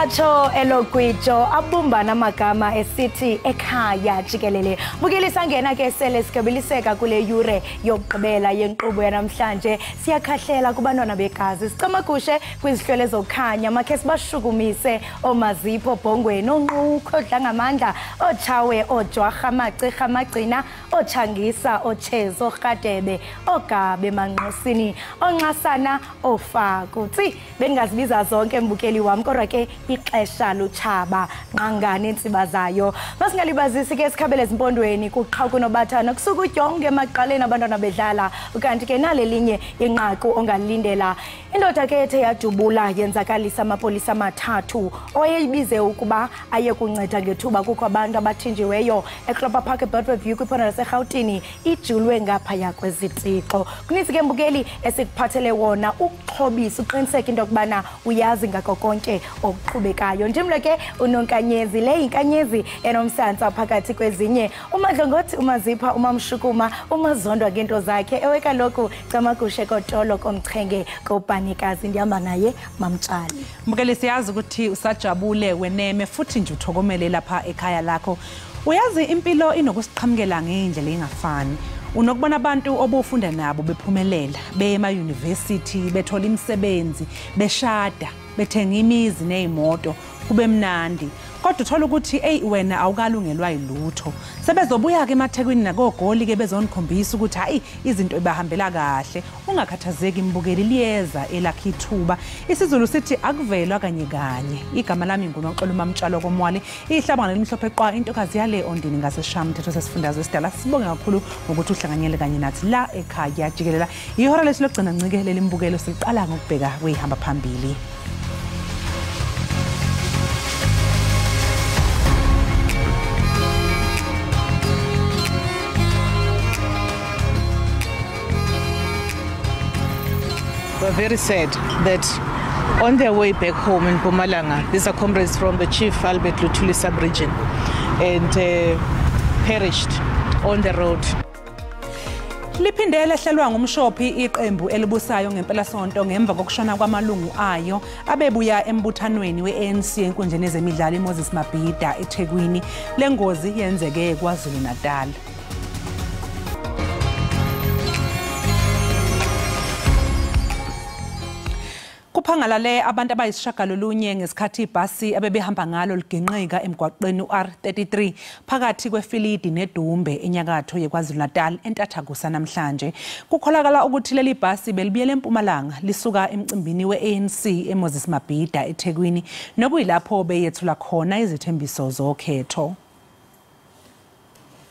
Latsho elogwijo abumbana amagama esithi ekhaya jikelele. Bukeli sangena ke sele sigebeliseka kule yure yokugqibela yenkqubo yanamhlanje. Siyakhahlela kubantwana begazi. Sicamagushe kwizihlwele zokukhanya makhe sibashukumise omazipho bhongweni onqukho dlangamandla otshawe ojwarha amacirha amagcina otshangisa otshezo orhadebe ogabe manqosini onxasana ofaku. Tsi bengazibiza zonke mbukeli wam kodwa ke ixesha lutshaba nqangane intsiba zayo. Masingalibazisi ke sikhabele ezimpondweni kuqhawuka unobathana kusuka udyonge emaqaleni abantwana bedlala. Ukanti ke nalelinye inqaku ongalindela. Indoda ke ethe yadubula yenzakalisa amapolisa amathathu oyeyibize ukuba aye kunceda ngethuba kukho abantu abathinjiweyo eClopper Park eBedford kwiphondo laseRhawutini ijulwe ngaphaya kwezitixo. Kuninzi ke mbukeli esikuphathele wona ukuxhobisa uqiniseke into yokubana uyazi ngako konke okuqhubekayo. Ndimlo ke uNonkanyezi, le yinkanyezi enomsantsa phakathi kwezinye. UMadlongothi, uMazipha, uMamshukuma, uMazondwa ngento zakhe. Ewe kaloku camagushe kotolo komchenge kopanikazi ndihamba naye Mamtshali. Mbukeli siyazi ukuthi usajabule weneme futhi nje uthokomele lapha ekhaya lakho. Uyazi impilo inokusiqhamukela ngendlela engafani. Unokubona abantu obufunda nabo bephumelela, beye ema-university, bethola imisebenzi, beshada, bethenga imizi nezimoto, kube mnandi. Kodwa uthola ukuthi hey wena awukalungelwa yilutho. Sebezobuya ke emaThekwini nakogoli ke bezonikhombisa ukuthi hayi izinto ibahambela kahle. Ungakhathazeki imbukeli liyeza elakhe ithuba. IsiZulu sithi akuvelwa kanye kanye. Igama lami nguNoxolo Mamtshalo koMwali. Ihlabana limhlophe qwa intokazi yale ondini ngasesham mthetho sesifundazwe esidala. Sibonge kakhulu ngokuthi uhlanganyele kanye nathi la ekhaya jikelela. Ihora lethu lokugcina ncike leli mbukelo siqala ngokubheka kwehamba phambili. We're very sad that on their way back home in Mpumalanga, these are comrades from the Chief Albert Luthuli sub-region and perished on the road. Liphinde lehlelwa ngumshophi iqembu elibusayo ngempelasonto ngemva kokushona kwamalungu ayo abebuya embuthanweni we-ANC enkundleni yezemidlalo iMoses Mabhida eThekwini. Lengozi yenzeke KwaZulu-Natal. Kuphangalale abantu abayisishagalolunye ngesikhathi ibhasi abebehamba ngalo liginqika emgwaqeni u-R33 phakathi kweFilidi neDumbe enyakatho yeKwaZulu-Natal entathakusa namhlanje. Kukholakala ukuthi leli bhasi belibuyele eMpumalanga lisuka emcimbini we-ANC eMoses Mabhida eThekwini nokuyilapho beyethula khona izithembiso zokhetho.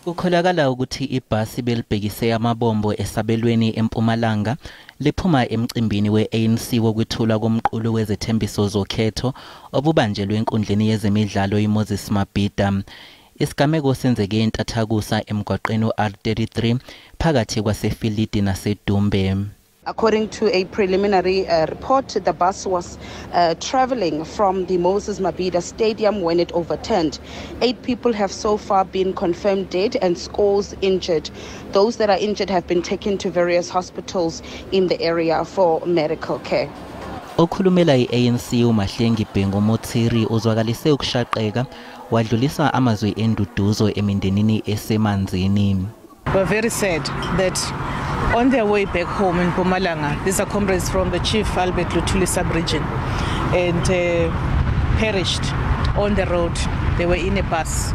Kukholakala ukuthi ibhasi belibhekise amabombo esabelweni eMpumalanga liphuma emcimbini we-ANC wokwethulwa komqulu wezethembiso zokhetho obubanjelwe enkundleni yezemidlalo iMoses Mabhida. Isigameko senzeke entathakusa emgwaqeni u-R33 phakathi kwaseFilidi naseDumbe. According to a preliminary report, the bus was traveling from the Moses Mabhida Stadium when it overturned. 8 people have so far been confirmed dead and scores injured. Those that are injured have been taken to various hospitals in the area for medical care. Okhulumela i-ANC uMahlengi Bhengu Motsiri uzwakalise ukushaqeka wadlulisa amazwi enduduzo emindenini esemanzini. We're very sad that on their way back home in Mpumalanga, these are comrades from the Chief Albert Luthuli sub-region and perished on the road. They were in a bus.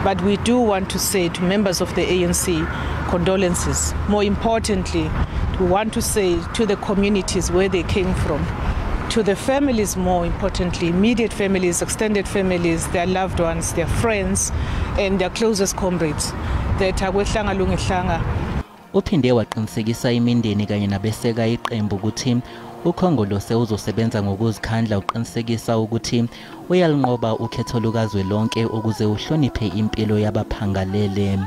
But we do want to say to members of the ANC, condolences. More importantly, we want to say to the communities where they came from, to the families more importantly, immediate families, extended families, their loved ones, their friends, and their closest comrades, that akwehlanga lungehlanga. Uphinde waqinisekisa imindeni kanye nabeseka iqembu ukuthi uKhongolose uzosebenza ngokuzikhandla uqinisekisa ukuthi uyalinqoba ukhetho lukazwelonke ukuze uhloniphe impilo yabaphangalele.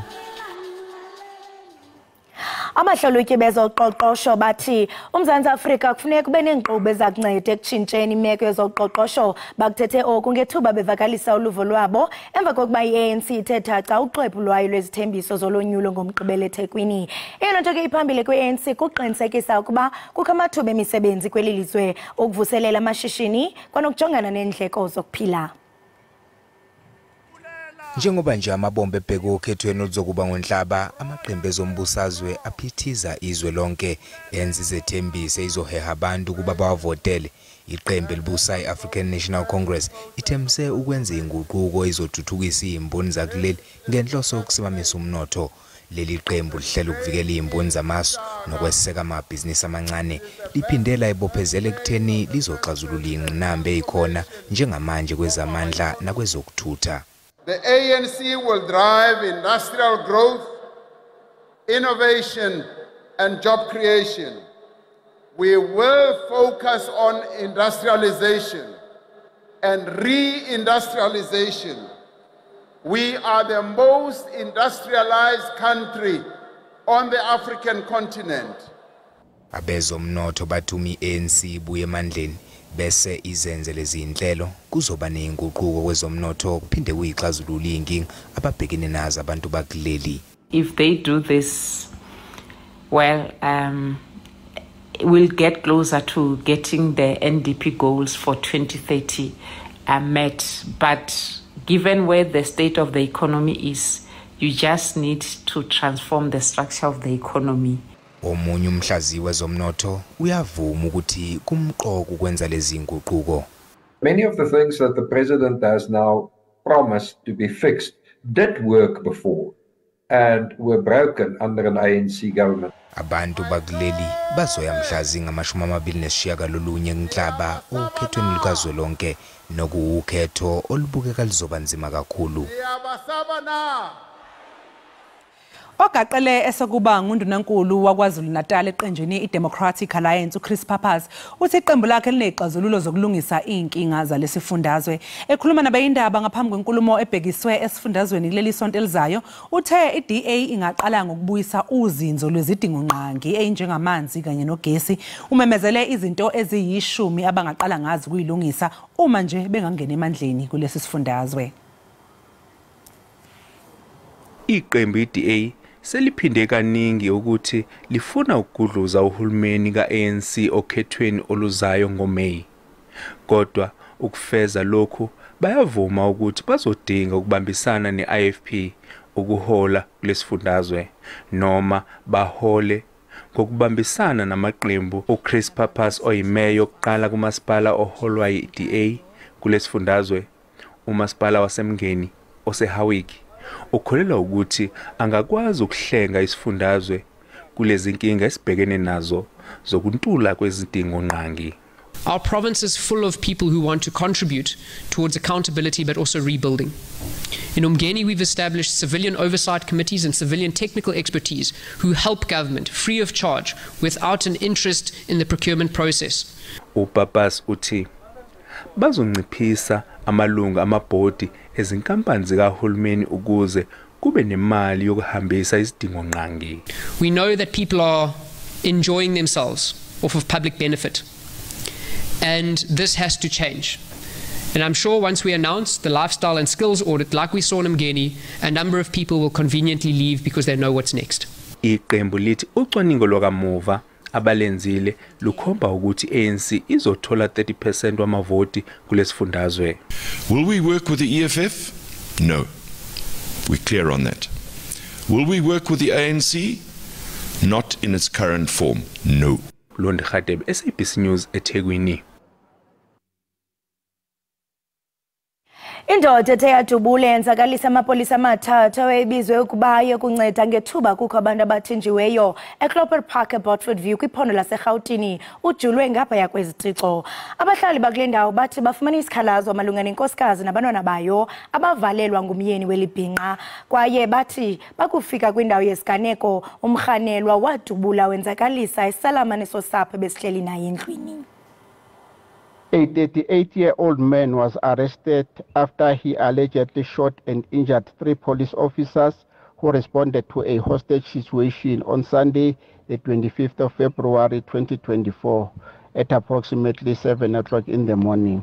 Abahlalutyi bezoqoqosho bathi uMzantsi Afrika kufuneka kube neenkqubo ezakunceda ekutshintsheni imeko yezoqoqosho. Bakuthethe oku ngethuba bevakalisa uluvo lwabo emva kokuba i-ANC ithe thaca uxwebhu lwayo lwezithembiso zolonyulo ngoMgqibelo eThekwini. Eyona nto ke iphambili kwi-ANC kuqinisekisa ukuba kukho amathuba emisebenzi kweli lizwe, ukuvuselela amashishini kwanokujongana neendleko zokuphila. Njengoba nje amabombe ebheke okhethweni oluzokuba ngoNhlaba, amaqembu ezombusazwe aphithiza izwe lonke enza izethembiso ezizoheha abantu ukuba bawavotele. Iqembu elibusa i-African National Congress ithembise ukwenza inguquko ezothuthukisa izimboni zakuleli ngenhloso yokusimamisa umnotho. Leli qembu lihlela ukuvikela izimboni zamasu nokweseka amabhizinisi amancane. Liphinde layibophezela ekutheni lizoxazulula ingqinamba eyikhona njengamanje kwezamandla nakwezokuthutha. The ANC will drive industrial growth, innovation, and job creation. We will focus on industrialization and reindustrialization. We are the most industrialized country on the African continent. Abezomnotho bathi i-ANC ibuye emandleni bese izenze lezi inhlelo kuzoba nezinguquko kwezomnotho kuphinde kuyixazulula inkinga ababhekene nazo abantu bakuleli. If they do this, well, we'll get closer to getting the NDP goals for 2030 met. But given where the state of the economy is, you just need to transform the structure of the economy. Omunye umhlaziyi wezomnotho uyavuma ukuthi kumqoka ukwenza lezi nguquko. Many of the things that the president has now promised to be fixed did work before and were broken under an ANC government. Abantu bakuleli bazoya mhla zingama-29 kuNhlaba okhethweni lukazwelonke nokuwukhetho olubukeka lizoba nzima kakhulu. Ogaqele esokuba ngundunankulu waKwaZulu-Natal eqenjini iDemocratic Alliance uChris Pappas uthi iqembu lakhe linezixazululo zokulungisa inkinga zalesifundazwe. Ekhuluma nabezindaba ngaphambi kwenkulumo ebhekiswe esifundazweni kuleli sonto elizayo, uthe iDA ingaqala ngokubuyisa uzinzo lwezidingongqangi ezinjengamanzi kanye nogesi. Umemezele izinto eziyishumi abangaqala ngazo ukuyilungisa uma nje bengangena emandleni kulesi sifundazwe. Iqembu iDA seliphinde kaningi ukuthi lifuna ukugudluza uhulumeni ka-ANC okhethweni oluzayo ngoMeyi. Kodwa ukufeza lokhu bayavuma ukuthi bazodinga ukubambisana ne-IFP ukuhola kulesifundazwe noma bahole ngokubambisana namaqembu. uChris Pappas oyimeya yokuqala kumasipala oholwa yi-DA kulesifundazwe, umasipala waseMngeni oseHowick, ukholelwa ukuthi angakwazi ukuhlenga isifundazwe kulezi nkinga esibhekene nazo zokuntula kwezidingongqangi. Our province is full of people who want to contribute towards accountability but also rebuilding. In Umgeni, we've established civilian oversight committees and civilian technical expertise who help government free of charge without an interest in the procurement process. uPappas uthi bazonciphisa amalungu amabhodi ezinkampani zikahulumeni ukuze kube nemali yokuhambisa izidingongqangi. We know that people are enjoying themselves off of public benefit, and this has to change. And I'm sure once we announce the lifestyle and skills audit, like we saw in Umgeni, a number of people will conveniently leave because they know what's next. Iqembu lithi ucwaningo lwakamuva abalenzile lukhomba ukuthi ANC izothola 30% wamavoti kulesifundazwe. Will we work with the EFF? No. We're clear on that. Will we work with the ANC? Not in its current form. No. Londi Khatebe, SABC News, eThekwini. Indoda ethe yadubula yenzakalisa amapolisa amathathu awayebizwe ukuba ayokunceda ngethuba kukho abantu abathinjiweyo eClopper Park eBedford View kwiphondo laseRhawutini ujulwe ngaphaya kwezitixo. Abahlali bakule ndawo bathi bafumana isikhalazo malunga nenkosikazi nabantwana bayo abavalelwa ngumyeni welibhinqa, kwaye bathi bakufika kwindawo yesiganeko umrhanelwa wadubula wenzakalisa isalamane sosapho besihleli naye endlwini. A 38-year-old man was arrested after he allegedly shot and injured 3 police officers who responded to a hostage situation on Sunday, the 25th of February 2024, at approximately 7 o'clock in the morning.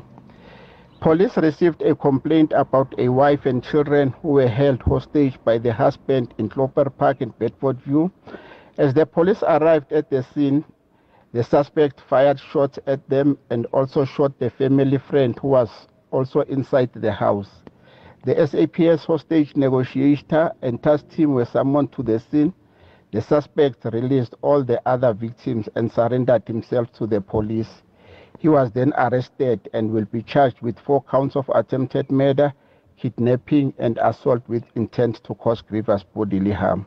Police received a complaint about a wife and children who were held hostage by the husband in Cloper Park in Bedfordview. As the police arrived at the scene, the suspect fired shots at them and also shot the family friend who was also inside the house. The SAPS hostage negotiator and task team were summoned to the scene. The suspect released all the other victims and surrendered himself to the police. He was then arrested and will be charged with 4 counts of attempted murder, kidnapping, and assault with intent to cause grievous bodily harm.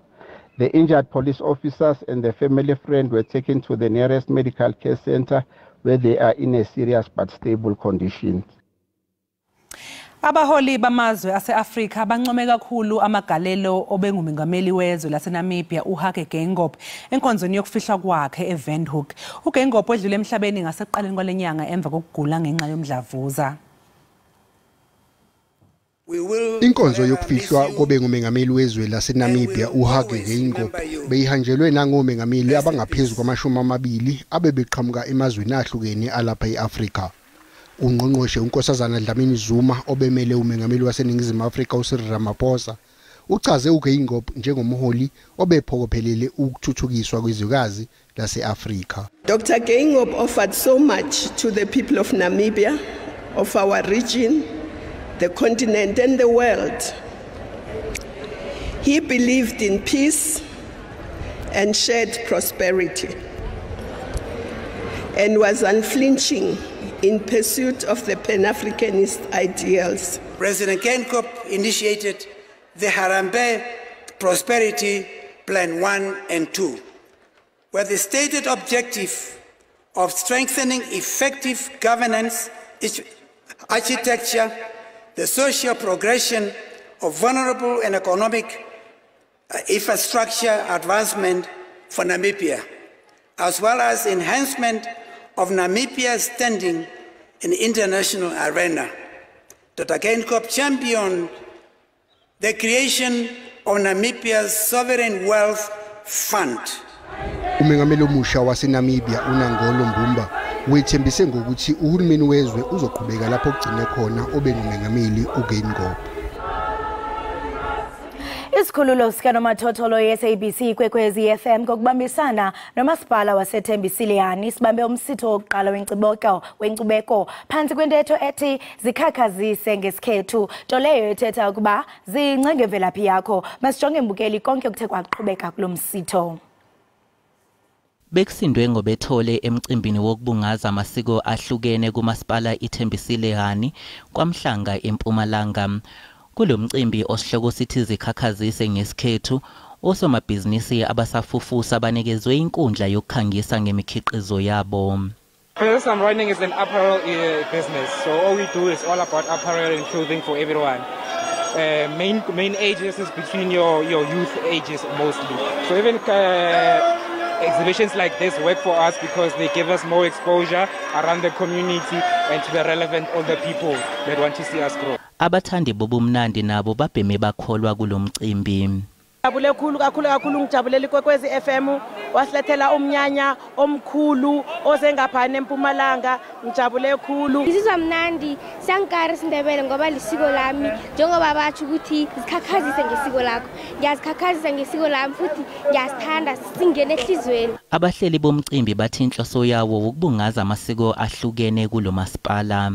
The injured police officers and the family friend were taken to the nearest medical care center, where they are in a serious but stable condition. Abaholi bamazwe ase-Afrika bancome kakhulu amagalelo obengumengameli wezwe laseNamibia uHage Geingob enkonzweni yokufihlwa kwakhe eWindhoek. UGeingob wedlule emhlabeni ngasekuqaleni kwale nyanga emva kokugula ngenxa yomdlavuza. Inkonzo yokufihlwa kobengumengameli wezwe laseNamibia uHage Geingob beyihanjelwe nangomengameli abangaphezu kwama-20 abebeqhamuka emazweni ahlukene alapha e-Afrika. Ungqongqoshe uNkosazana Dlamini Zuma obemele umengameli waseNingizimu Afrika uCyril Ramaphosa uchaze uGeingob njengomholi obephokophelele ukuthuthukiswa kwezwekazi lase-Afrika. Dr. Geingob offered so much to the people of Namibia, of our region, the continent and the world. He believed in peace and shared prosperity and was unflinching in pursuit of the Pan-Africanist ideals. President Geingob initiated the Harambee Prosperity Plan 1 and 2, where the stated objective of strengthening effective governance architecture, the social progression of vulnerable and economic infrastructure advancement for Namibia, as well as enhancement of Namibia's standing in the international arena. Dr. Geingob championed the creation of Namibia's Sovereign Wealth Fund. Umengameli omusha waseNamibia uNangolo Mbumba wethembise ngokuthi uhulumeni wezwe uzoqhubeka lapho kugcine khona obengumengameli uGeingob. Isikhululo sikanomathotholo ye-SABC Kwekwezi FM ngokubambisana nomasipala waseThembisile Hani sibambe umsitho wokuqala wenkcubeko phantsi kwentetho ethi zikhakhazise ngesikhethu, nto leyo ethetha ukuba zingce ngemvelaphi yakho. Masijonge mbukeli konke okuthe kwaqhubeka kulo msitho. Bekusindwe ngobethole emcimbini wokubungaza amasiko ahlukene kumasipala iThembisile Hani kwaMhlanga eMpumalanga. Kulo mcimbi osihloko sithi zikhakhazise ngesikhethu, osomabhizinisi abasafufusa banikezwe inkundla yokukhangisa ngemikhiqizo yabo. Business I'm running is an apparel business, so all we do is all about apparel and clothing for everyone. Main ages is between your youth ages mostly. So even exhibitions like this work for us because they give us more exposure around the community and to the relevant older people that want to see us grow. Abathandi bobumnandi nabo babheme bakholwa kulomcimbi. Ngijabule kakhulu kakhulu kakhulu, ngijabulela iKwekwezi FM wasilethela umnyanya omkhulu ozengaphana eMpumalanga, ngijabule kakhulu. Ngizizwa mnandi sankari siNdebele ngoba lisiko lami, njengoba bathi ukuthi zikhakhazise ngesiko lakho. Ngiyazikhakhazisa ngesiko lami futhi ngiyasithanda singene ehlizweni. Abahleli bomcimbi bathi inhloso yawo ukubungaza amasiko ahlukene kulomasipala.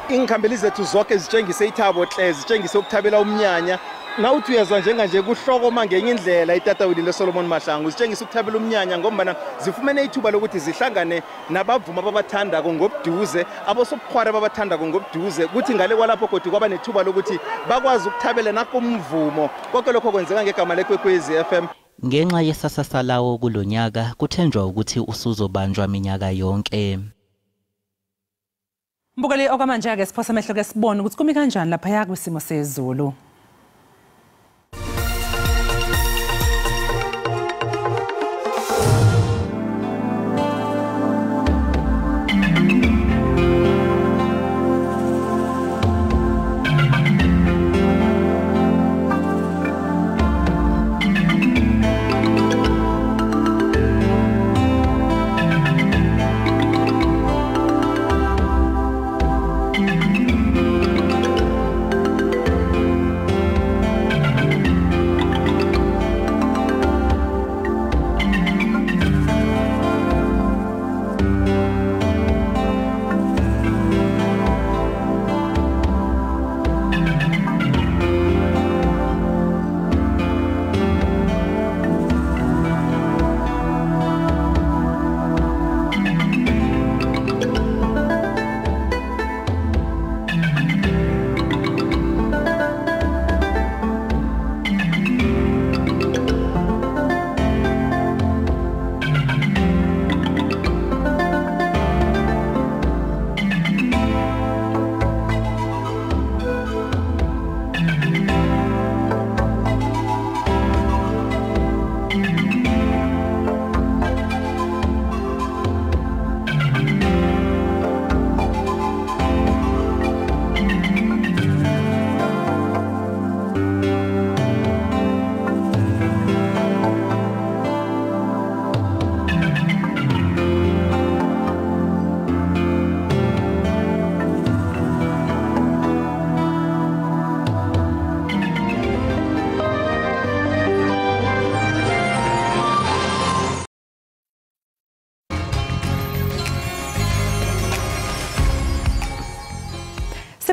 Inkhambeli zethu zonke zitshengise ithabo hle, zitshengise ukuthabela umnyanya. Nawuthi uyezwa njenganje kuhlokoma ngenye indlela itatawini leSolomon Mahlangu, zitshengisa ukuthabela umnyanya ngombana zifumene ithuba lokuthi zihlangane nabavuma ababathandako ngobuduze, abosobukhwara ababathandako ngobuduze, kuthi ngale kwalapho kodwa kwaba nethuba lokuthi bakwazi ukuthabela nakumvumo. Konke lokho kwenzeka ngegama leKwekwezi FM. Ngenxa yesasasa lawo kulonyaka kuthenjwa ukuthi usuzobanjwa minyaka yonke. Mbukeli, okwamanje-ke siphosa amehlo ke sibone ukuthi kumi kanjani laphaya kwisimo sezulu.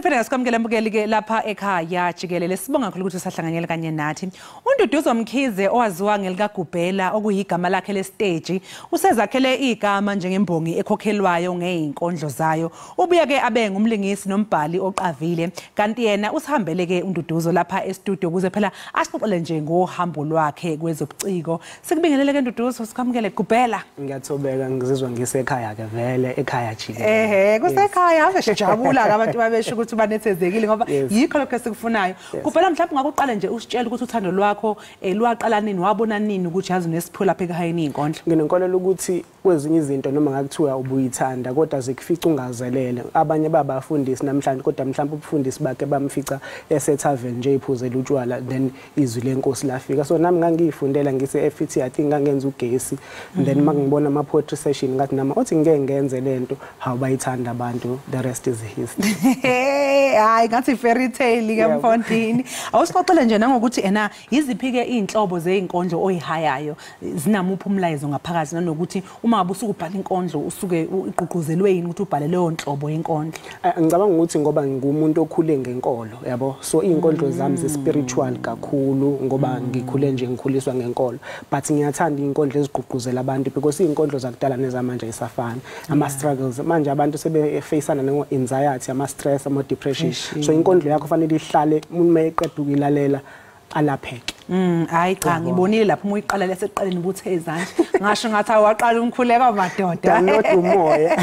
Siphinde sikwamukele mbukeli ke lapha ekhaya jikelele, sibonga kakhulu ukuthi usahlanganyele kanye nathi. uNduduzo Mkhize owaziwa ngelikaGubhela okuyigama lakhe lestage usezakhele igama njengembongi ekhokhelwayo ngeinkondlo zayo. Ubuye ke abe ngumlingisi nombhali oqavile, kanti yena usihambele ke uNduduzo lapha e-studio ukuze phela asixoxele nje ngohambo lwakhe kwezobuciko. Sikubingelele ke Nduduzo, sikwamukele Gubhela. Ngiyathobeka, ngizizwa ngisekhaya ke vele ekhaya jikelele. Ehe, kusekhaya ave sijabula ke abantu babesho ukuthi banethezekile ngoba yikho lokho esikufunayo. Gubhela, mhlawumbe ungakuqala nje usitshele ukuthi uthando lwakho lwaqala nini, wabona nini ukuthi yazi unesiphiwo lapha ekhayeni inkondlo? Nginenkolelo ukuthi kwezinye izinto noma ngakuthiwa ubuyithanda kodwa zikufica ungazelele. Abanye babafundisi namhlanje kodwa mhlawumbe ubufundisi bakhe bamfica esethaveni nje iphuzela utshwala, then izwi lenkosi lafika. So nami ngangiyifundela ngise FET, I think ngangenza ugesi, then makungibona ama poetry session ngathi nami othi ngeke ngenze lento, hawu bayithanda abantu, the rest is history. Hayi, ngathi fairy tale ke mfondini. Awusixoxele nje nangokuthi ena yiziphi ke inhlobo zeinkondlo oyihayayo, zinamuphi umlayezo ngaphakathi, nanokuthi uma ngabe usuke ubhala inkondlo usuke ugqugquzelwe yini ukuthi ubhale leyo nhlobo yenkondlo? Ngicabanga ukuthi ngoba ngumuntu okhule ngenkolo, yabo, so izinkondlo zami zi spiritual kakhulu ngoba ngikhule nje ngikhuliswa ngenkolo, but ngiyathanda izinkondlo ezigqugquzela abantu because izinkondlo zakudala nezamanje ayisafani. Ama struggles manje abantu sebefacana no anxiety, ama stress, ama depression, so inkondlo yakho fanele ihlale umuntu mayeqeda ukuyilalela alapheke. Hayi cha, ngibonile lapho uma uyiqala leseqaleni ubuthe izandla ngasho ngathi awaqala umkhuleko madoda. Download umoya.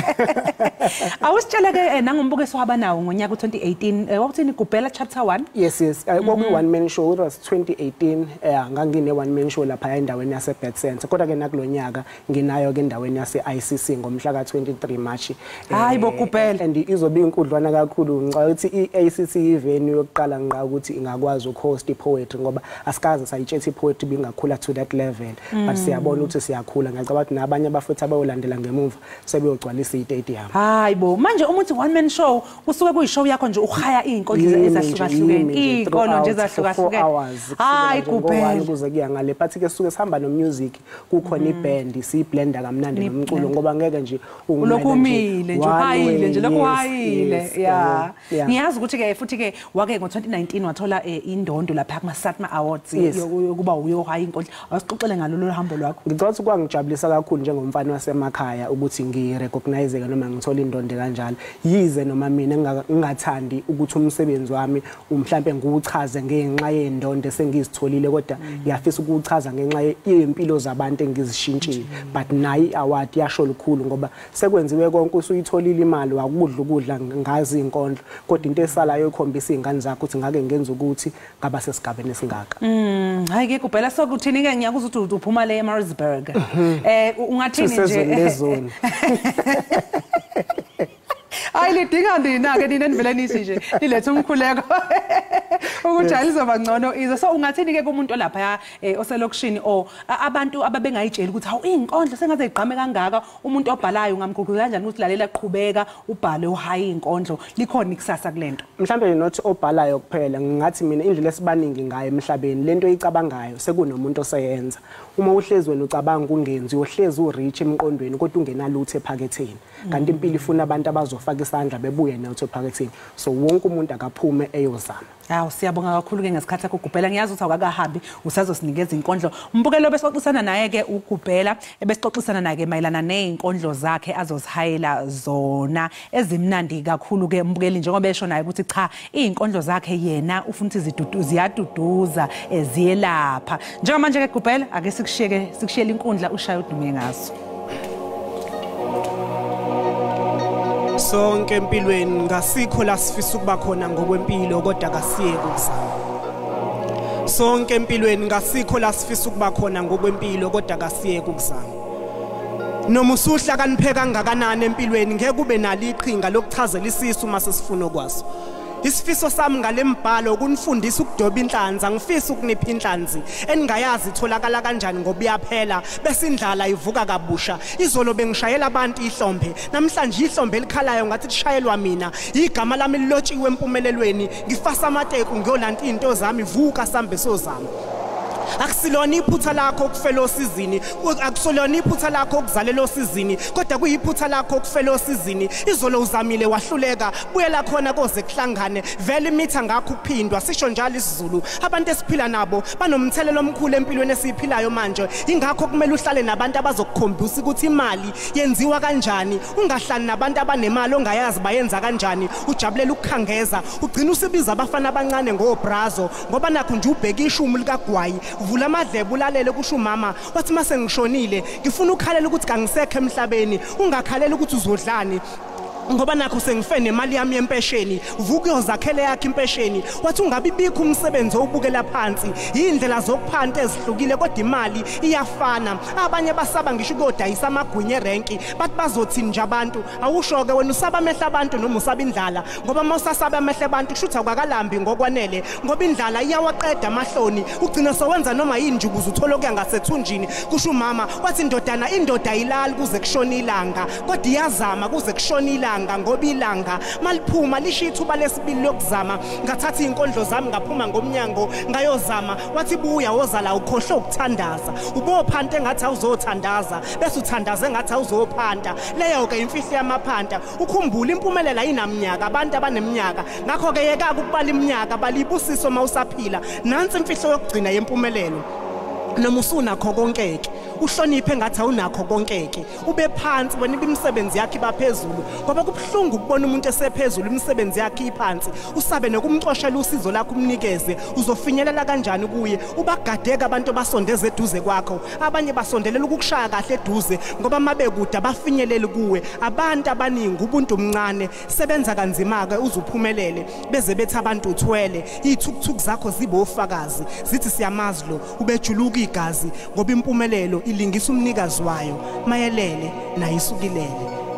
Awusitshele ke nangombukiso wabanawo ngonyaka u2018, wakuthini Gubhela chapter 1? Yes, kwakuyi one man show, it was 2018. Ngangine one man show lapha endaweni yase Bet Center, kodwa ke nakulonyaka nginayo ke endaweni yase ICC ngomhla ka23 March. Hayi bo Gubhela, and izobe inkudlwana kakhulu. Ngicabanga ukuthi iACC ivenue yokuqala ngqa ukuthi ingakwazi ukuhost ipoetry ngoba asikaze sayitshethe ipoetry bingakhula to that level, but siyabona ukuthi siyakhula. Ngiyacabanga ukuthi nabanye abafuthi abayolandela ngemuva sebeyogcwalisa i-stadium. Hayi bo, manje uma uthi one man show usuke kuyishow yakho nje uhaya izinkondlo ezahlukahlukene, izinkondlo nje ezahlukahlukene. Hayi Gubhela, ukuze kuya ngale, but ke suke sihamba no music, kukhona iband, siyiblenda kamnandi nomculo ngoba ngeke nje ulokhu umile nje uhayile nje lokhu uhayile. Yeah, ngiyazi ukuthi ke futhi ke wake ngo2019 wathola indondo lapha kuma SATMA Awards yokuba uyohaya inkondlo. Awusixoxele ngalolu hambo lwakho. Ngicabanga ukuthi kwangijabulisa kakhulu njengomfana wasemakhaya ukuthi ngirecognize noma ngithola indondo kanjalo, yize noma mina ngingathandi ukuthi umsebenzi wami mhlambe ngiwuchaze ngenxa yendondo esengizitholile, kodwa ngiyafisa ukuchaza ngenxa yempilo zabantu engizishintshile. But nayi award yasho lukhulu ngoba sekwenziwe konke, usuyitholile imali, wakudla ukudla ngazi inkondlo, kodwa into esalayo ikhombisa izingane zakho ukuthi ngake ngenza ukuthi ngaba sesigabeni esingaka. Hayi ke Gubhela, sokuthini ke ngiyakuzwa ukuthi uphuma le eMaritzburg. Ungathini nje? Hayi lidinga nina ke nina nivele nithi nje nilethe umkhuleko ukuthi alizoba ngcono izo. So ungathini ke kumuntu olapha oselokishini or abantu ababengayitsheli ukuthi hawu izinkondlo sengaze igqame kangaka, umuntu obhalayo ungamgqugquzela kanjani ukuthi lalela qhubeka ubhale uhaye izinkondlo, likhona ikusasa kulento? Mhlambe not obhalayo kuphela, ngingathi mina indlela esibaningi ngayo emhlabeni lento oyicabangayo sekunomuntu oseyenza. Uma uhlezi wena ucabanga ungenzi, uhlezi urich emqondweni kodwa ungenalutho ephaketheni, kanti impilo ifuna abantu abazofaka isandla bebuye nalutho ephaketheni. So wonke umuntu akaphume eyozama. Hawu, siyabonga kakhulu ke ngesikhathi sakho Gubhela. Ngiyazi ukuthi awukakahambi, usazosinikeza inkondlo. Mbukelo besixoxisana naye ke uGubhela, ebesixoxisana naye ke mayelana nezinkondlo zakhe azozihayela zona ezimnandi kakhulu ke mbukeli, njengoba esho naye ukuthi cha izinkondlo zakhe yena ufuna ukuthi ziyaduduza, ziyelapha. Njengamanje ke Gubhela, ake sikushiyeke, sikushiyele inkundla ushaye udume ngaso. Sonke empilweni ngasikho la sifisa ukuba khona ngokwempilo, kodwa kasiyeke ukuzama. Sonke empilweni ngasikho la sifisa ukuba khona ngokwempilo, kodwa kasiyeke ukuzama. Noma usuhlakaniphe kangakanani empilweni, ngeke ube nalo iqhinga lokuchazela isisu uma sesifuna okwaso. Isifiso sami ngalembhalo ukunifundisa ukudoba inhlanzi, angifisi ukunipha inhlanzi eningayazi itholakala kanjani ngoba iyaphela bese indlala ivuka kabusha. Izolo bengishayela abantu ihlombe, namhlanje ihlombe elikhalayo ngathi lishayelwa mina. Igama lami lilotshiwe empumelelweni, ngifasa amateku ngiyolanda into zami, vuka sambe sozama. Akusilona iphutha lakho ukufela osizini, akusolona iphutha lakho ukuzalela osizini, kodwa kuyiphutha lakho ukufela osizini. Izolo uzamile wahluleka, buyela khona koze kuhlangane. Vele imitha ngakho ukuphindwa, sisho njalo isiZulu. Abantu esiphila nabo banomthelelo omkhulu empilweni esiyiphilayo manje. Ingakho kumele uhlale nabantu abazokukhombisa ukuthi imali yenziwa kanjani. Ungahlali nabantu abanemali ongayazi bayenza kanjani. Ujabulela ukukhangeza, ugcina usibiza abafana abancane ngobrazo, ngoba nakho nje ubheka ishumi likagwayi. Vula amadlebe ulalele, kusho umama. Wathi mase ngishonile ngifuna ukukhalela ukuthi kangisekho emhlabeni, ungakhalela ukuthi uzodlani, ngoba nakho sengife nemali yami yempesheni. Vuka uyozakhele yakhe impesheni. Wathi ungabibikho umsebenzi owubukela phansi, indlela zokuphanta ezihlukile kodwa imali iyafana. Abanye basaba ngisho ukuyodayisa amagwinya erenki, bathi bazothini nje abantu. Awusho ke wena usaba amehlo abantu noma usaba indlala, ngoba uma usasaba amehlo abantu kusho ukuthi awukakalambi ngokwanele, ngoba indlala iyawaqeda amahloni, ugcina sowenza noma yini nje ukuze uthole okuya ngasethunjini. Kusho umama. Wathi indodana, indoda ayilali kuze kushone ilanga, kodwa iyazama kuze kushone ilanga, ngoba ilanga maliphuma lisho ithuba lesibili lokuzama. Ngathatha izinkondlo zami ngaphuma ngomnyango ngayozama. Wathi buya wozala ukhohlwe ukuthandaza, ubophanta engathi awuzothandaza, bese uthandaze engathi awuzophanta. Leyo ke imfihlo yamaphanta. Ukhumbula impumelelo ayinaminyaka, abantu abaneminyaka. Ngakho ke yeka ukubala iminyaka, balibusiso mawusaphila. Nansi imfihlo yokugcina yempumelelo. Noma usunakho konke-ke, uhloniphe engathi awunakho konke-ke, ube phansi wena imisebenzi yakhe ibaphezulu, ngoba kubuhlungu ukubona umuntu esephezulu imisebenzi yakhe iphansi. Usabe nokumxoshela usizo lakho umnikeze, uzofinyelela kanjani kuye? Ubagadeka abantu abasondeze eduze kwakho. Abanye basondelela ukukushaya kahle eduze, ngoba mabekude abafinyeleli kuwe. Abantu abaningi ubuntu omncane, sebenza kanzima-ke uze uphumelele, beze bethi abantu uthwele. Iy'thukuthuku zakho zibe ofakazi, zithi siyamazi lo ubejuluka igazi, ngoba impumelelo ilingisa umnikazi wayo. Mayelele naye isukilele.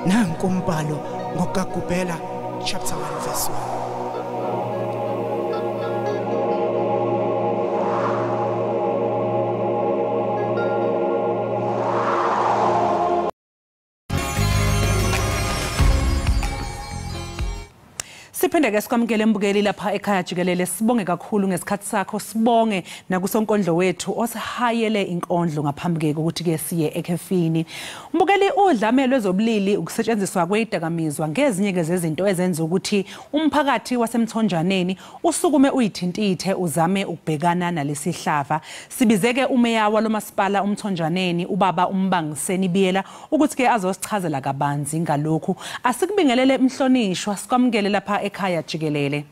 Nanku umbhalo ngokukaGubhela chapter 1 verse 1. Siphinde ke sikwamukele mbukeli lapha ekhaya jikelele. Sibonge kakhulu ngesikhathi sakho, sibonge nakusonkondlo wethu osihayele inkondlo ngaphambi ke ukuthi ke siye ekhefini. Mbukeli, udlame lwezobulili, ukusetshenziswa kwezidakamizwa ngezinye ke zezinto ezenza ukuthi umphakathi wasemthonjaneni usukume uyithintithe uzame ukubhekana nalesihlava. Sibizeke umeya walomasipala umthonjaneni ubaba uMbangiseni Biyela ukuthi ke azosichazela kabanzi ngalokhu. Asikubingelele mhlonishwa, sikwamukele lapha ekhaya jikelele.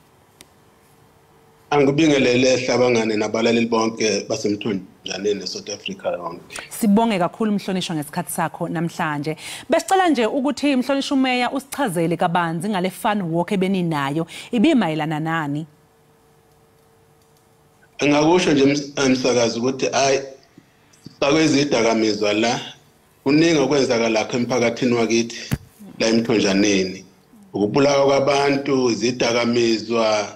Angibingelele hlabangane nabalaleli bonke basemthonjaneni eSouth Africa yonke. Sibonge kakhulu mhlonishwa ngesikhathi sakho namhlanje. Besicela nje ukuthi mhlonishwa umeya usichazele kabanzi ngale fun walk ebeninayo, ibimayelana nani? Engakusho nje emsakazi ukuthi hayi sakwezidakamizwa la kuningi okwenzakala emphakathini wakithi la emthonjaneni. Ukubulawa kwabantu, izidakamizwa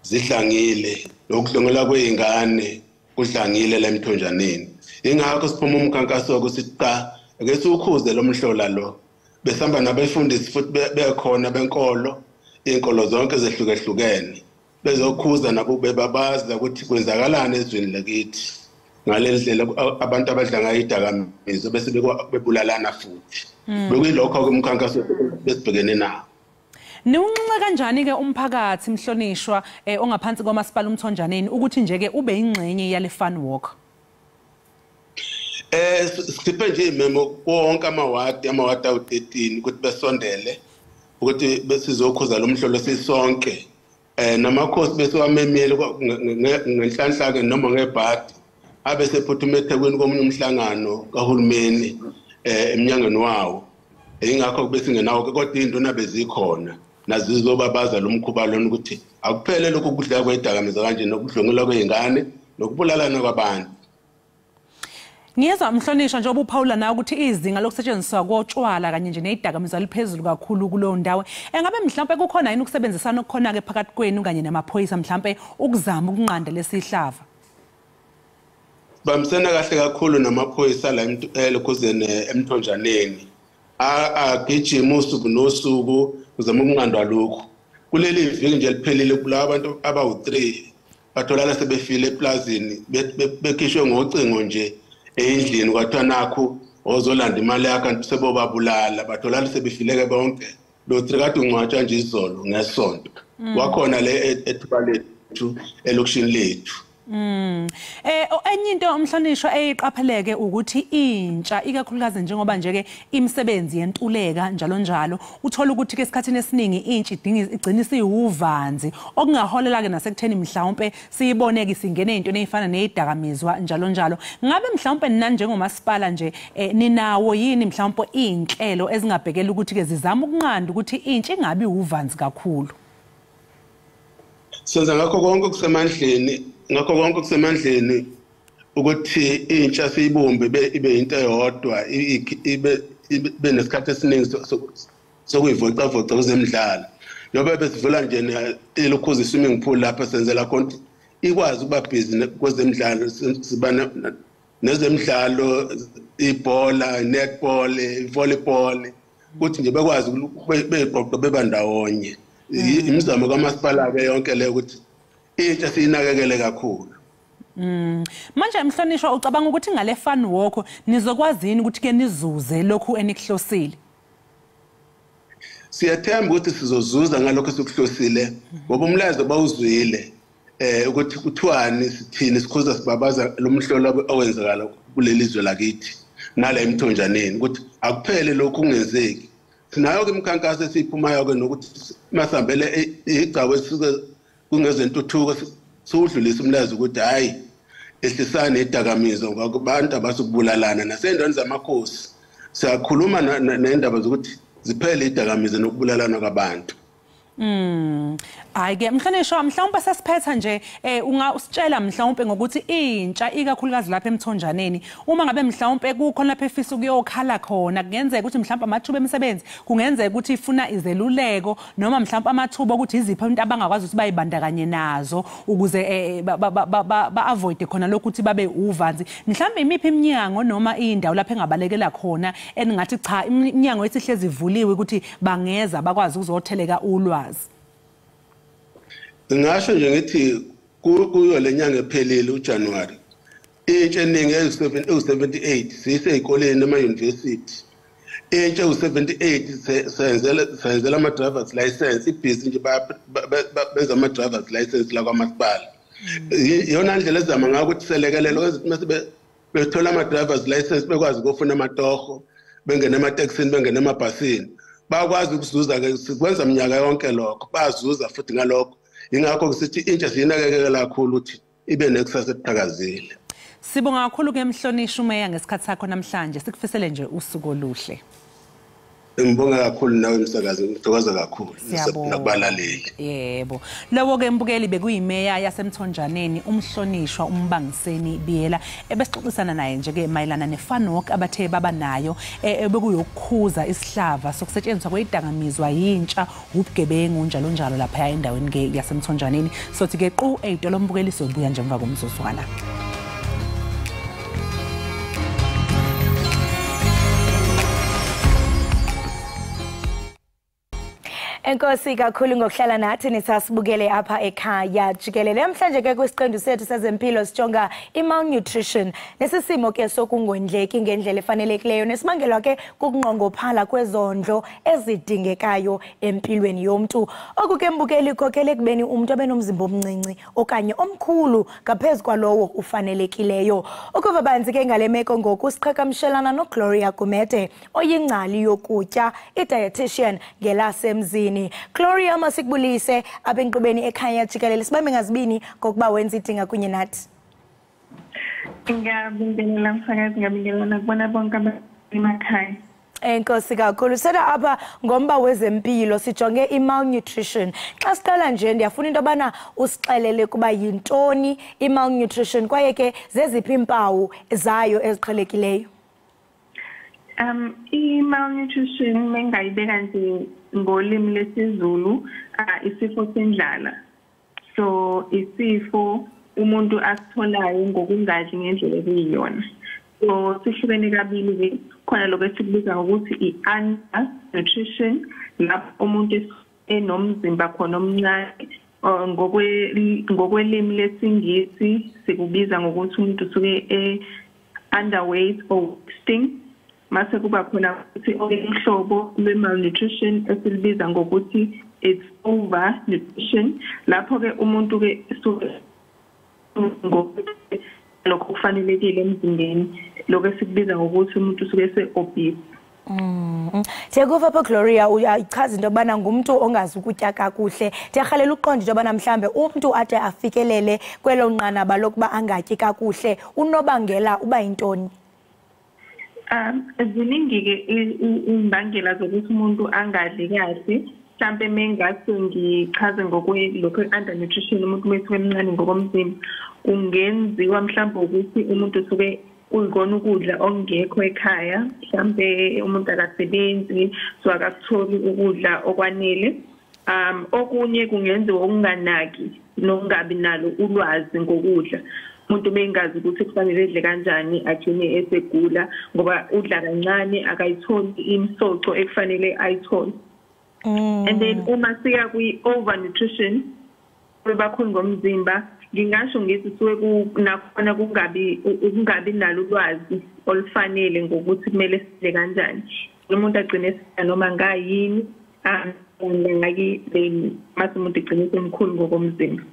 zidlangile, nokudlwengulwa kwezingane kudlangile la emthonjaneni. Ingakho siphuma umkhankaso ukuthi cha, ake siwukhuze lo mhlola lo. Besihamba nabefundisi futhi bekhona benkolo, izinkolo zonke zehlukehlukene, bezokhuza nabo bebabaza ukuthi kwenzakalani ezweni lakithi ngale ndlela abantu abadla ngayo idakamizwa bese bebulalana futhi. Bekuyilokho ke umkhankaso besibhekene nawo. Niwunxenxa kanjani ke umphakathi mhlonishwa ongaphansi kwamasipala umthonjaneni ukuthi nje ke ube ingxenye yale fun walk? Sikhiphe nje imemo konke amawadi awu-13 ukuthi besondele ukuthi besizokhuza lo mhlolo sisonke. Namakhosi besiwamemile ngenhlanhla ke noma ngebhadi abe sephuthuma eThekwini komunye umhlangano kahulumeni emnyangweni wawo. Ingakho besingenawo kodwa induna bezikhona nazizobabaza lo mkhuba lona ukuthi akuphele lokhu kudla kwedakamizwa kanje nokudlwengulwa kwezingane nokubulalana kwabantu. Ngiyezwa mhlonishwa njengoba uphawula nawe ukuthi izinga lokusetshenziswa kotshwala kanye nje nezidakamizwa liphezulu kakhulu kulowo ndawo. Engabe mhlawumbe kukhona yini ukusebenzisana okukhona ke phakathi kwenu kanye namaphoyisa mhlawumbe ukuzama ukunqanda lesihlava? Bambisana kahle kakhulu namaphoyisa la elokhuzeni emthonjaneni. Agijima usuku nosuku uzama ukunqandwa lokhu. Kuleli viki nje liphelile kubulawa abantu abawu-3 Batholakala sebefile eplazini, bekhishwe ngocingo nje endlini, kwathiwa nakho ozolanda imali yakho kanti sebobabulala. Batholakala sebefileke bonke. Lo 3 kade ungcwatshwa nje izolo ngesonto. Wakhona le ethuba lethu elokishini lethu. Enye into umhlonishwa eyiqapheleke ukuthi intsha ikakhulukazi njengoba nje ke imisebenzi yentuleka njalo njalo, uthola ukuthi ke esikhathini esiningi intsha idinga igcina isiwuvanzi, okungaholela ke nasekutheni mhlawumbe siyibone ke singene ezintweni ezifana nezidakamizwa njalo njalo. Ngabe mhlawumbe nina njengomasipala nje ninawo yini mhlawumbe inhlelo ezingabhekela ukuthi ke zizama ukunqanda ukuthi intsha ingabi uvanzi kakhulu? Senza ngakho konke okusemandleni, ukuthi intsha siyibumbe ibe into eyodwa, ibe nesikhathi esiningi sokuyivocavoca kwezemidlalo. Njengoba besivula nje ilokhuza swimming pool lapha, senzela khona ikwazi ukuba busy kwezemidlalo. Siba nezemidlalo, ibhola, netball, volleyball, ukuthi nje bekwazi beyiqoqe bebandawonye. Imizamo kamasipala ke yonke le ukuthi intsha siyinakekele kakhulu. Manje mhlonishwa, ucabanga ukuthi ngale fun walk nizokwazi yini ukuthi ke nizuze lokhu enikuhlosile? Siyathemba ukuthi sizozuza ngalokho esikuhlosile, ngoba umlayezo bawuzwile ukuthi kuthiwani, sithini, sikhuza sibabaza lo mhlolo owenzakala kuleli zwe lakithi nala emthonjaneni, ukuthi akuphele lokhu kungenzeki. Sinayo ke imikhankaso esiyiphumayo ke nokuthi masihambele igcabo esisuke kungezentuthuko, siwudlulisa umlayezo ukuthi hayi, ehlisane idakamizwa ngoba abantu abasukubulalana. Nasey'ndaweni zamakhosi siyakhuluma nendaba zokuthi ziphele idakamizwa nokubulalana kwabantu. Hayi ke mhlonishwa, mhlawumbe sesiphetha nje, ungasitshela mhlawumbe ngokuthi intsha ikakhulukazi lapha emthonjaneni, uma ngabe mhlawumbe kukhona lapha efisa ukuyokhala khona, kungenzeka ukuthi mhlawumbe amathuba emisebenzi, kungenzeka ukuthi ifuna izeluleko, noma mhlawumbe amathuba ukuthi iziphi into abangakwazi ukuthi bayibandakanye nazo ukuze ba-avoid khona lokhu ukuthi babe uvanzi. Mhlawumbe imiphi iminyango noma indawo lapha engabalekela khona eningathi cha, iminyango esihlezi ivuliwe ukuthi bangeza bakwazi ukuzotheleka ulwazi? Ngingasho nje ngithi kuyo le nyanga ephelile uJanuary, intsha eningi ewu-78 siyisey'koleni ema-university. Intsha ewu-78 senzela ama-drivers license, ibhizi nje benza ama-drivers license la kwamasipala. Iyona ndlela ezama ngayo ukuthi selekelele ukuthi mase bethola ama-drivers license bekwazi ukufuna amatoho, bengene ematekisini, bengene emabhasini, bakwazi ukuzuza-ke. Sikwenza minyaka yonke lokho, bayazuza futhi ngalokho. Ingakho sithi intsha siyinakekela kakhulu ukuthi ibe nekusasa eqhakazile. Sibonga kakhulu ke mhlonishwa umeya ngesikhathi sakho namhlanje, sikufisele nje usuku oluhle. Ngibonga kakhulu nawe msakazi, ngithokoza kakhulu nakubalaleli. Yebo. Lowo ke mbukeli bekuyimeya yasemthonjaneni umhlonishwa uMbangiseni Biyela, ebesixoxisana naye nje ke mayelana ne-fun walk abathe baba nayo ebekuyokukhuza isihlava sokusetshenziswa kwezidakamizwa yintsha, ubugebengu njalo njalo lapha endaweni ke yasemthonjaneni. Sothi ke qu eyitolo mbukeli, sobuya nje emva komzuzwana. Enkosi kakhulu ngokuhlala nathi nisasibukele apha ekhaya jikelele. Namhlanje ke kwisiqendu sethu sezempilo sijonga i-malnutrition, nesisimo ke sokungondleki ngendlela efanelekileyo nesibangelwa ke kukunqongophala kwezondlo ezidingekayo empilweni yomntu. Oku ke mbukeli khokhele ekubeni umntu abe nomzimba omncinci okanye omkhulu ngaphezu kwalowo ufanelekileyo. Ukuva banzi ke ngale meko ngoku siqhagamshelana noGloria Gumede oyingcali yokutya, i-dietitian ngelasemzini. Gloria, masikubulise apha enkqubeni ekhaya jikelele. Sibambe ngazibini ngokuba wenza idinga kunye nathi. Ngiyabingelela msakazi, ngiyabingelela nakubona bonke abasemakhaya. Enkosi kakhulu. Sela apha ngomba wezempilo sijonge i-malnutrition. Xa siqala nje ndiyafuna into yobana usixelele kuba yintoni i-malnutrition kwaye ke zeziphi iimpawu zayo eziqhelekileyo? I-malnutrition mengayibeka nje ngolimi lesiZulu, isifo sendlala. So isifo umuntu asitholayo ngokungadli ngendlela ekuyiyona. So sihlukene kabili ke, khona lokho esikubiza ngokuthi i-undernutrition, lapho umuntu enomzimba khona omncane Ngokwelimi lesiNgisi sikubiza ngokuthi umuntu usuke e-underweight or wasting. Mase kuba khona futhi uhlobo lwe-malnutrition esilibiza ngokuthi it's over nutrition, lapho-ke umuntu-ke suke lokho kufanelekile emzimbeni, lokho esikubiza ngokuthi umuntu usuke ese-obese. Ndiyakuva apha, Gloria, uyayichaza into yobana ngumntu ongazi ukutya kakuhle. Ndiyarhalela uqonda into yobana mhlawumbe umntu ade afikelele kwelo nqanaba lokuba angatyi kakuhle, unobangela uba yintoni? Ziningi-ke imbangela zokuthi umuntu angadli kahle. Mhlampe mengase ngichaze ngokwelokho under-nutrition, umuntu mesuke emncane ngokomzimba, kungenziwa mhlawumbe ukuthi umuntu usuke kuyikona ukudla okungekho ekhaya, mhlambe umuntu akasebenzi, so akakutholi ukudla okwanele. Okunye kungenziwa ukunganaki nokungabi nalo ulwazi ngokudla. Umuntu bengazi ukuthi kufanele edle kanjani, agcine esegula ngoba udla kancane, akayitholi imisoco ekufanele ayithole. And then uma siya kwi-overnutrition, bakhulu ngomzimba, ngingasho ngithi suke nakhona ukungabi nalo ulwazi olufanele ngokuthi kumele sidle kanjani. Umuntu agcine esidla noma ngayini, ngaki then mase umuntu egcine esemkhulu ngokomzimba.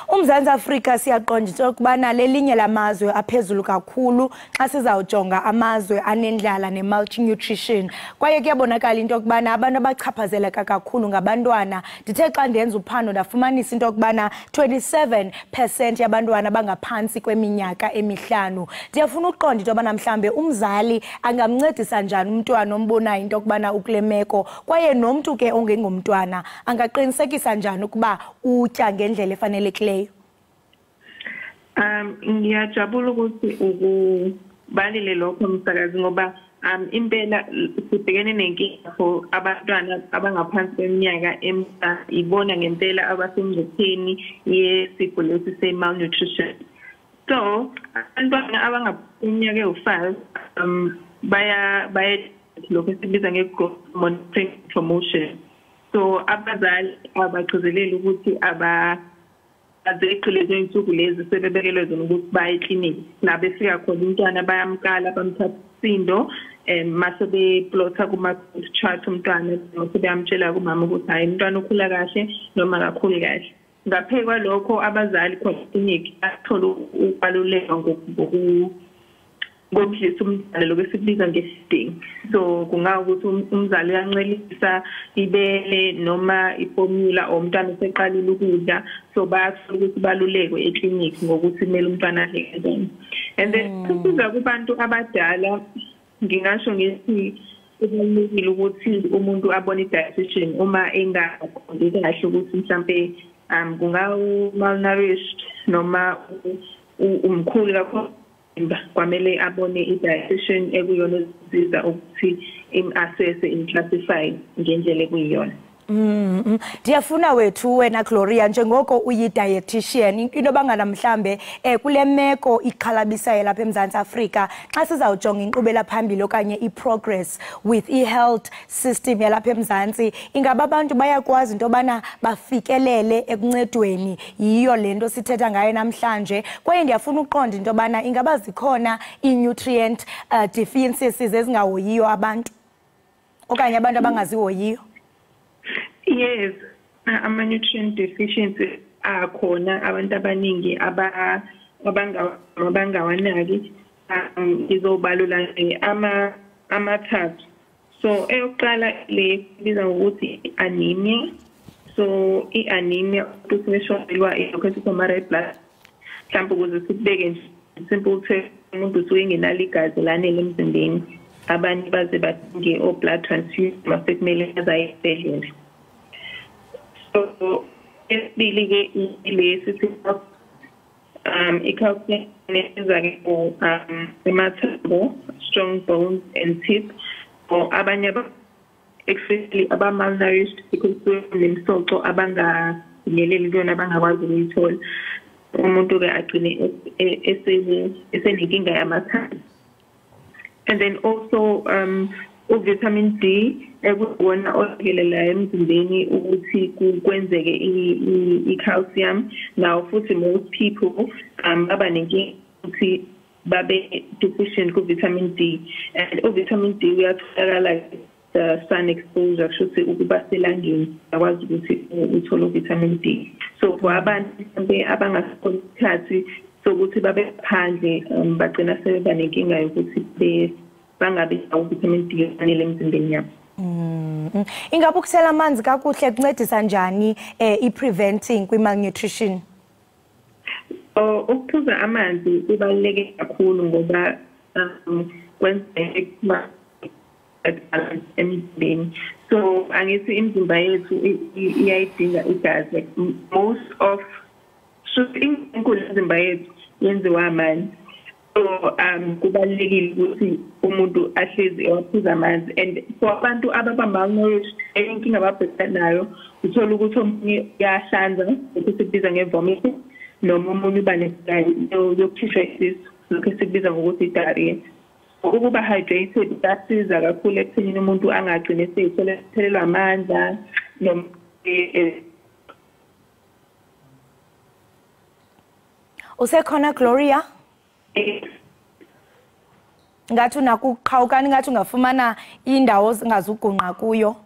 UMzantsi Afrika siyaqonda into yokubana lelinye lamazwe aphezulu kakhulu xa sizawujonga amazwe anendlala ne-malnutrition, kwaye kuyabonakala into yokubana abantu abachaphazeleka kakhulu ngabantwana. Ndithe xa ndenza uphando ndafumanisa into yokubana 27% yabantwana bangaphantsi kweminyaka 5. Ndiyafuna uqonda into yobana mhlawumbe umzali angamncedisa njani umntwana ombonayo into yokubana ukule meko, kwaye nomntu ke ongengomntwana angaqinisekisa njani ukuba utya ngendlela efanelekileyo? Ngiyajabula ukuthi ukubalile lokho, msakazi, ngoba impela sibhekene nenkinga for abantwana abangaphansi kweminyaka emihlanu, ibona ngempela abasengcupheni yesifo lesi se-malnutrition. So abantwana abangaphansi kweminyaka ewu-5 baya lokho esibiza nge-growth monitoring promotion. So abazali abagcizeleli ukuthi azeqi lezo insuku lezi sebebekelwe zona ukuthi baye ekliniki. La befika khona umntwana bayamkala, bamthatha isindo, mase beplotha kuma-chart umntwana, sebeyamtshela kumama ukuthi hhayi, umntwana ukhula kahle noma akakhuli kahle. Ngaphezu kwalokho, abazali khona ekliniki bathola ukubaluleka ngokudlisa umntwana, lokho esikubiza nge-feeding. So kungawukuthi umzali uyancelisa ibele noma i-formula, or umntwana useqalile ukudla, so bayathola ukuthi balulekwe ekliniki ngokuthi kumele umntwana adle kanjani. And then kusiza kubantu abadala, ngingasho ngithi kubalulekile ukuthi umuntu abone i-dietitian uma engaqondi kahle ukuthi mhlampe kungawu-malnourished noma umkhulu kakhulu, kwamele abone i-dietitian ekuyona ezisiza ukuthi im-assess, im-classify ngendlela ekuyiyona. Ndiyafuna wethu wena, Gloria, njengoko uyi-dietitian, into yobangana mhlambe kule meko ixhalabisayo lapha eMzantsi Afrika, xa sizawujonga inkqubela phambili okanye i-progress with i-health system yalapha eMzantsi, ingaba abantu bayakwazi into yobana bafikelele ekuncedweni yiyo le nto sithetha ngayo namhlanje? Kwaye ndiyafuna uqonda into yobana ingaba zikhona ii-nutrient deficiencies ezingahoyiyo abantu okanye abantu abangazihoyiyo? Yes, ama-nutrient deficiencies akhona, abantu abaningi abangawanaki. Ngizobalula nje amathathu. So eyokuqala le biza ngokuthi anemia. So i-anemia usuke ilokho esithi ama-red blood, mhlawumbe ukuze sikubeke nje simple term, umuntu usuke engenalo igazi lanele emzimbeni, abanye baze badinge o-blood transfusion mase kumele aze esibhedlela. So esibili-ke ilesi i-calcium, esiza-ke for amathambo, strong bones and teeth, for abanye especially aba-malnourished, because nemisoco abangafinyeleli kuyona, abangakwazi ukuyithola, umuntu-ke agcine esenenkinga yamathambo. And then also U-vitamin D ekuwona olekelelayo emzimbeni ukuthi kwenzeke i-calcium. Now futhi most people baba nenkinga ukuthi babe deficient ku-vitamin D, and u-vitamin D uyatholakala the sun exposure, kusho ukuthi ukuba selangeni akwazi ukuthi uthole u-vitamin D. So for abantu mhlambe abangasitholi isikhathi sokuthi babe phandle, bagcina sebeba nenkinga yokuthi bangabi nawo u-vitamin D anele emzimbeni yabo. Ingabe ukusela amanzi kakuhle kuncedisa njani i-preventing kwi-malnutrition? Ukuphuza amanzi kubaluleke kakhulu ngoba kwenza balance emzimbeni. So angithi imizimba yethu iyayidinga igazi, like most of inkulu imizimba yethu yenziwa amanzi. So kubalulekile ukuthi umuntu ahlezi ewaphuza amanzi. And for abantu ababa malnourished, inkinga ababhekana nayo uthola ukuthi omunye uyahlanza, lokhu sikubiza nge-vomiting, noma omunye uba yokukhishwa isisu, lokhu sikubiza ngokuthi i-diarrhea. Ukuba hydrated kuyasiza kakhulu ekuthenini umuntu angagcini eseyithelelwa amandla noma Usekhona Gloria? Ngathi unakuqhawukani, ngathi ungafumana indawo ongazugunqa kuyo.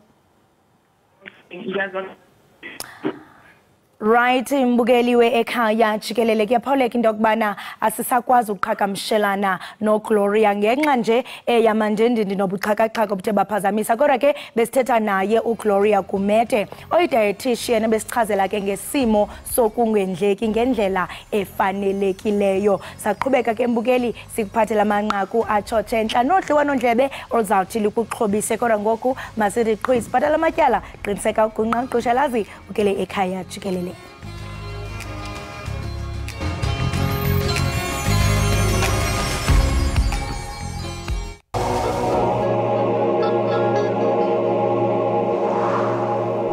Right, mbukeliwe ekhaya jikelele, kuyaphawuleka into yokubana asisakwazi ukuqhagamshelana noGloria ngenxa nje yamandendindi nobuxhakaxhaka obuthe baphazamisa. Kodwa ke besithetha naye uGloria Gumede oyi-dietitian, besichazela ke ngesimo sokungendleki ngendlela efanelekileyo. Saqhubeka ke mbukeli sikuphathela amanqaku atshotshe entla nodliwanondlebe oluzawuthi lukuxhobise. Kodwa ngoku masithi qhu isibhatala amatyala, qiniseka ugunqa uqoshalazi bukele ekhaya jikelele.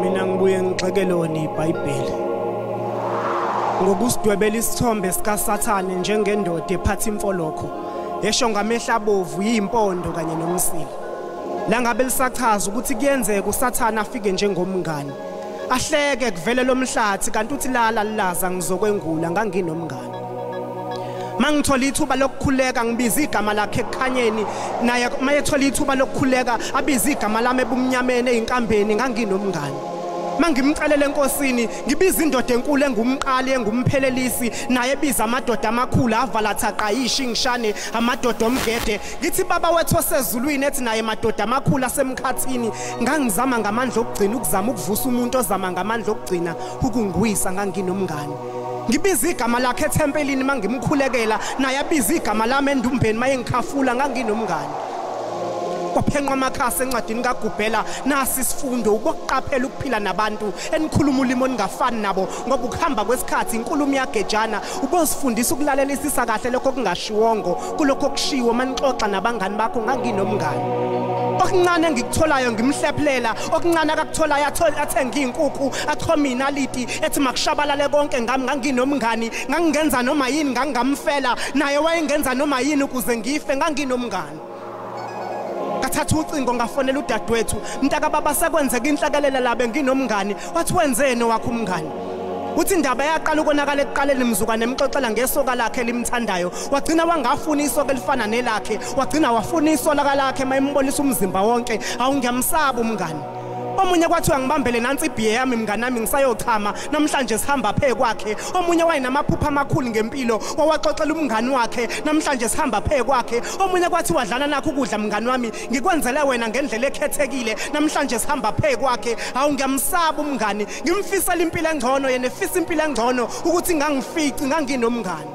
Mina ngibuye ngixeke lona iBhayibheli ngokusidwebela isithombe sikaSathane njengendoda ephatha imfolokho esho ngamehla abovu yimpondo kanye nomsila. La ngabe lisachaza ukuthi kuyenzeka uSathane afike njengomngani ahleke kuvele lomhlathi, kanti uthi lala lilaza ngizokwengula nganginomngani. Mangithola ithuba lokukhuleka ngibiza igama lakhe ekukhanyeni, naye mayethola ithuba lokukhuleka abiza igama lami ebumnyameni einkambeni nganginomngani. Mangimcelela enkosini ngibiza indoda enkulu engumqali engumphelelisi, naye ebiza amadoda amakhulu avala thaqayishi ngishane amadoda omgede, ngithi baba wethu osezulwini, ethi naye madoda amakhulu asemkhathini. Ngangizama ngamandla okugcina ukuzama ukuvusa umuntu ozama ngamandla okugcina ukungwisa nganginomngani. Ngibiza igama lakhe ethempelini mangimkhulekela, naye abiza igama lami endumbeni mayengikhafula nganginomngani. Kwaphenqwa amakhasi encwadini kaGubhela, nasi isifundo ubokuqaphela ukuphila nabantu enikhuluma ulimi oningafani nabo, ngoba ukuhamba kwesikhathi inkulumo iyagejana. Ubozifundisa ukulalelisisa kahle lokho okungashiwongo kulokho okushiwo manixoxa nabangani bakho nganginomngani. Okuncane engikutholayo ngimhlephulela, okuncane akakutholayo athenga iy'nkukhu achome inaliti ethi makushabalale konke ngami nganginomngani. Ngangingenza noma yini ngangingamfela, naye wayengenza noma yini ukuze ngife nganginomngani. Ngathatha ucingo ngafonela udadewethu, mntakababa sekwenzeka inhlekelele labe nginomngani. Wathi wenzeni wakho umngani? Uthi indaba yaqala ukonakala ekuqaleni mzukwane emxoxela ngesoka lakhe elimthandayo, wagcina wangafuna isoka elifana nelakhe, wagcina wafuna isoka lakhe mayimbonisa umzimba wonke. Awu ngiyamsaba umngani. Omunye kwathiwa ngibambele nansi ibhiye yami mngani nami ngisayochama namhlanje sihamba phe kwakhe. Omunye wayenamaphupha amakhulu ngempilo wawaxoxela umngani wakhe namhlanje sihamba phe kwakhe. Omunye kwathiwa dlana nakho ukudla mngani wami ngikwenzele wena ngendlela ekhethekile namhlanje sihamba phe kwakhe. Awu ngiyamsaba umngani, ngimfisela impilo engcono yena efisa impilo engcono ukuthi ngangifici nganginomngani.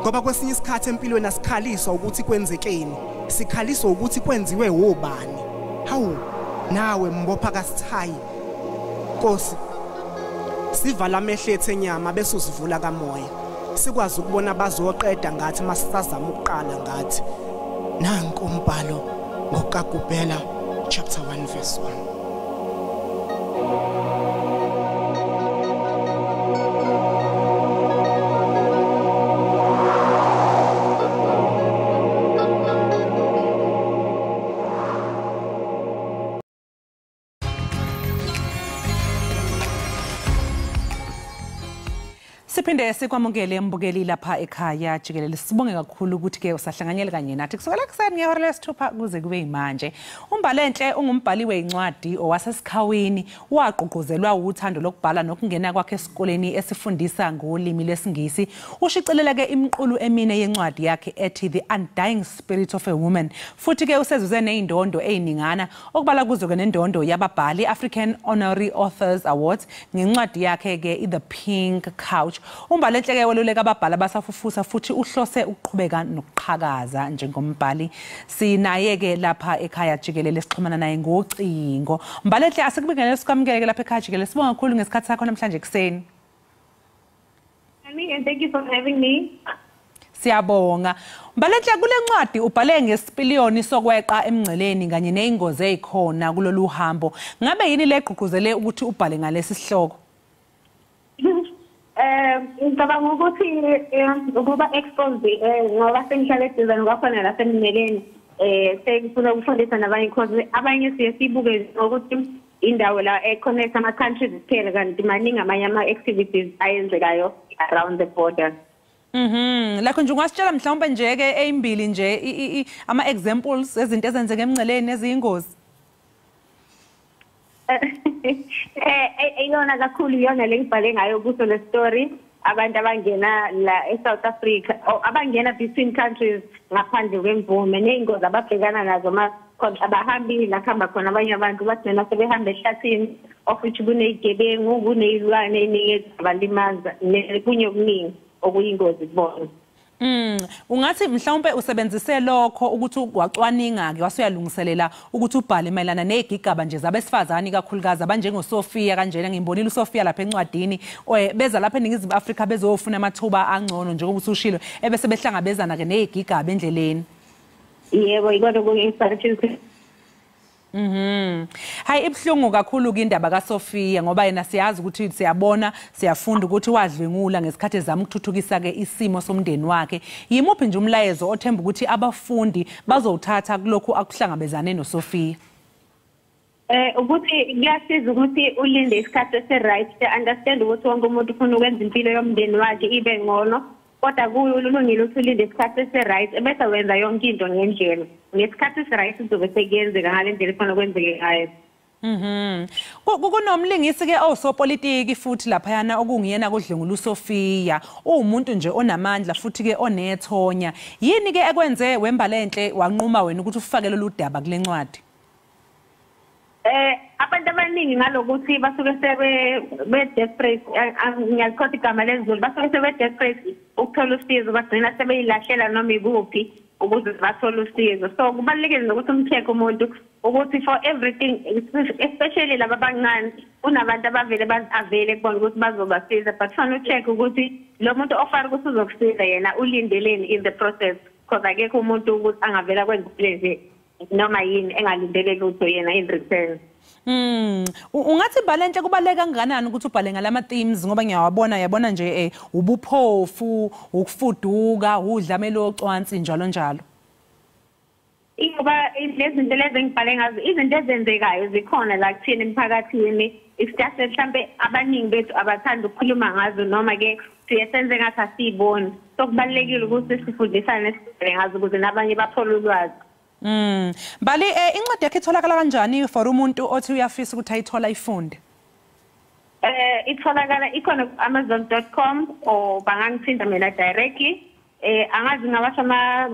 Ngoba kwesinye isikhathi empilweni asikhaliswa ukuthi kwenzekeni, sikhaliswa ukuthi kwenziwe wobani. Hawu nawe mbopha kasithayi Nkosi, sivala amehlo ethu enyama bese usivula kamoya, sikwazi ukubona bazoqeda ngathi masisazama ukuqala ngathi. Nanku umbhalo ngokaGubhela chapter 1 verse 1. Siphinde sikwamukele mbukeli lapha ekhaya jikelele. Sibonge kakhulu ukuthi ke usahlanganyele kanye nathi kusukela kuseni ngehora lesithupha kuze kube yimanje. UMbalenhle ungumbhali wezincwadi owasesikhawini, wagqugquzelwa uthando lokubhala nokungena kwakhe esikoleni esifundisa ngolimi lwesiNgisi. Ushicilela ke imiqulu emine yencwadi yakhe ethi The Undying Spirit of a Woman. Futhi ke usezuze nezindondo eziningana, okubala kuzo ke nendondo yababhali African Honorary Authors Awards ngencwadi yakhe ke The Pink Couch. UMbalenhle ke weluleka ababhali abasafufusa futhi uhlose ukuqhubeka nokuqhakaza njengombhali. Sinaye ke lapha ekhaya jikelele, sixhumana naye ngocingo. Mbalenhle, asikubingelele, sikwamukele lapha ekhaya jikelele. Sibonga kakhulu ngesikhathi sakho namhlanje ekuseni. And thank you for having me. Siyabonga. Mbalenhle, kule ncwadi ubhale ngesipiliyoni sokweqa emngceleni kanye nezingozi ezikhona kulolu hambo. Ngabe yini legqugquzele ukuthi ubhale ngalesi sihloko? Ngicabanga ukuthi ukuba expose, ngoba sengihlale eduze kwakhona la semmeleni, sengifuna ukufundisa nabanye, because abanye siye sibuke ngokuthi indawo la e-connect ama-countries kuphela, kanti maningi amanye ama-activities ayenzekayo around the border. Lakho nje ungasitshela mhlawumbe nje ke ezimbili nje ama examples ezinto ezenzeka emngceleni eziyingozi? Eyona kakhulu iyona le ngibhale ngayo kuso le story, abantu abangena la eSouth Africa or abangena between countries ngaphandle kwemvume, ney'ngozi ababhekana nazo ma abahambi la kuhamba khona abanye abantu bagcina sebehamba ehlathini, of which kuney'gebengu, kuney'lwane ey'ningi ezingabalimaza, nekunye okuningi okuyingozi kubona. Ungathi mhlawumbe usebenzise lokho ukuthi wacwaninga ke wasuyalungiselela ukuthi ubhale mayelana nezigigaba nje zabesifazane, kakhulukazi abanjengoSophia kanjena. Ngimbonile uSophia lapha encwadini, beza lapha eNingizimu Afrika bezofuna amathuba angcono njengoba usushilo, ebese behlangabezana ke nezigigaba endleleni. Yebo, ikona kungi-inspire. Hayi, ibhlungu kakhulu ke indaba kaSophia, ngoba yena siyazi ukuthi siyabona, siyafunda ukuthi wadlwengula ngesikhathi ezama ukuthuthukisa ke isimo somndeni wakhe. Yimuphi nje umlayezo othemba ukuthi abafundi bazowuthatha kulokhu akuhlangabezane noSophia? Ukuthi kuyasiza ukuthi ulinde isikhathi esi-right, understand ukuthi wonke umuntu ufuna ukwenza impilo yomndeni wakhe ibe ngcono, kodwa kulungile ukuthi ulinde isikhathi esi-right ebese wenza yonke into ngendlela. Ngesikhathi esi-right kuzobe sekuyenzeka ngale ndlela efuna kwenzeke ngayo. Kunomlingisi ke owusopolitiki futhi laphayana okungiyena kodlwengula uSophia, uwumuntu nje onamandla futhi ke onethonya. Yini ke ekwenze weMbalenhle wanquma wena ukuthi ufake lolu daba kule ncwadi? Abantu abaningi ngalokuthi basuke sebe desperate, ngiyalikhotha igama lesiZulu, basuke sebe desperate ukuthola usizo, bagcina sebeyilahlela noma ikuphi ukuze bathole usizo. So kubalulekile nokuthi umcheck umuntu ukuthi for everything, especially laba abancane, kunabantu abavele bazavele kubona ukuthi bazobasiza, but fanele ucheck ukuthi lo muntu ofara ukuthi uzokusiza yena ulindeleni in the process, because akekho umuntu ukuthi angavela kwenza nje noma yini engalindele lutho yena in return. Ungathi Mbalenhle kubaluleke kangakanani ukuthi ubhale ngalama themes, ngoba ngiyawabona, yabona nje ubuphofu, ukufuduka, udlame locwansi njalo njalo? Ingoba lezi zinto lezi engibhale ngazo, izinto ezenzekayo zikhona la kuthina emphakathini. It's just mhlambe abaningi bethu abathanda ukukhuluma ngazo, noma ke siye senze ngathi asiyiboni. So kubalulekile ukuthi sifundisane sibhale ngazo ukuze nabanye bathole ulwazi. Mbali, incwadi yakhe itholakala kanjani for umuntu othi uyafisa ukuthi ayithola ifunde? Itholakala ikhona ku amazon.com or bangangithinta mina directly. Angazi ngawasho ama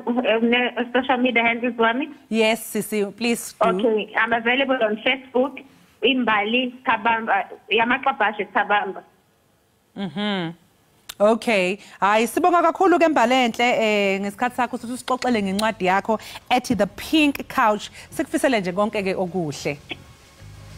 social media handles wami. Yes, sisi, please do. Okay, I'm available on Facebook, Imbali Thabamba, Yamaqabashe Thabamba. Okay, hayi, sibonga kakhulu ke Mbalenhle ngesikhathi sakho ukuthi usixoxele ngencwadi yakho ethi The Pink Couch. Sikufisele nje konke ke okuhle.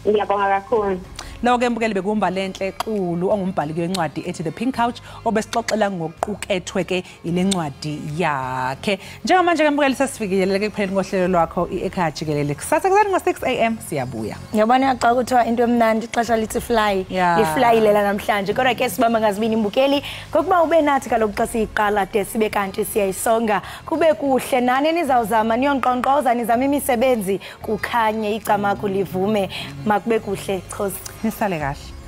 Ngiyabonga kakhulu. Lo ke mbukeli bekuMbalenhle Xulu ongumbhali wencwadi ethi The Pink Couch, obesixoxela ngokuqukethwe ke ile ncwadi yakhe. Njengamanje ke mbukeli sesifikile ke kupheleni kohlelo lwakho ekhaya jikelele. Kusasa kuseni ngo-6 am siyabuya. Ngiyabona xa kuthiwa into emnandi ixesha lithi fly, lifly lela namhlanje. Kodwa ke sibamba ngazibini mbukeli ngokuba ube nathi kaloku xa siyiqala de sibe kanti siyayisonga. Kube kuhle nani nizawuzama niyonqonqoza nizama imisebenzi kukhanye icamagu livume. Makube kuhle, chosi. Nisale kahle.